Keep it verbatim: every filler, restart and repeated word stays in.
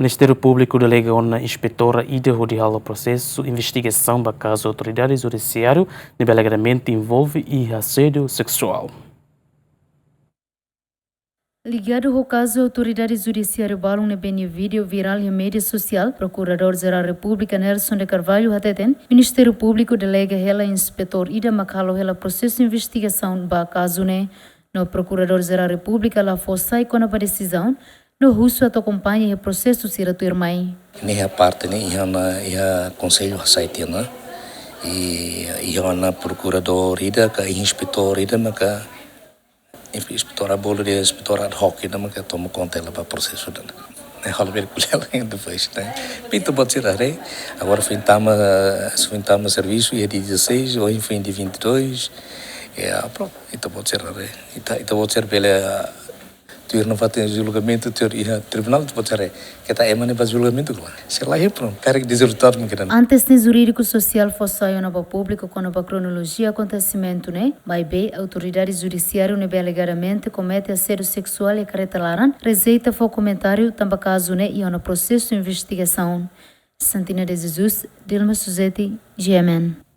Ministériu Públiku delega ona inspetora ida hodi halo prosesu investigasaun ba kazu autoridade judisiáriu ne'ebé alegadamente envolve iha asédiu seksuál. Ligadu ho kazu autoridade judisiáriu balun ne'ebé nia vídeo virál iha média sosiál, Prokuradór Jerál Repúblika Nelson de Carvalho hateten, Ministériu Públiku delega hela inspetór ida mak halo hela prosesu investigasaun ba kazu ne'e. No Prokuradór Jerál Repúblika la fó sai kona-ba desizaun, no husu atu akompaña iha prosesu sira tuirmai. Ne'e iha parte ne'e iha ona, iha konsellu hasai tiha ona. I iha ona prokuradór ida ka inspetór ida maka, inspetór a bolu de'it inspetór ad hoc ida maka toma konta hela ba prosesu ida-ne'e. Ne'e halo bele ko'alia depois, ne'e. Ita-boot sira haree, agora foin tama, foin tama servisu iha dia dezasseis, ohin foin dia vinte e dois. Ya, prontu, ita-boot sira haree. Ita, ita-boot sira bele, ah, tuir nafatin julgamentu, tuir iha tribunál, ita-boot sira haree. Keta ema ne'e ba julgamentu kla. Se la iha, prontu, karik rezultadu mak ida-ne'e. Antes ne'e, jurídiku sosiál fó sai ona ba públiku kona-ba kronolojia akontesimentu ne'e, maibé autoridade judisiáriu ne'ebé alegadamente komete asédiu seksuál iha karreta laran rejeita fó komentáriu tanba kazu ne'e iha ona prosesu investigasaun. Santina de Jesus, Dilma Suzeti, G M N.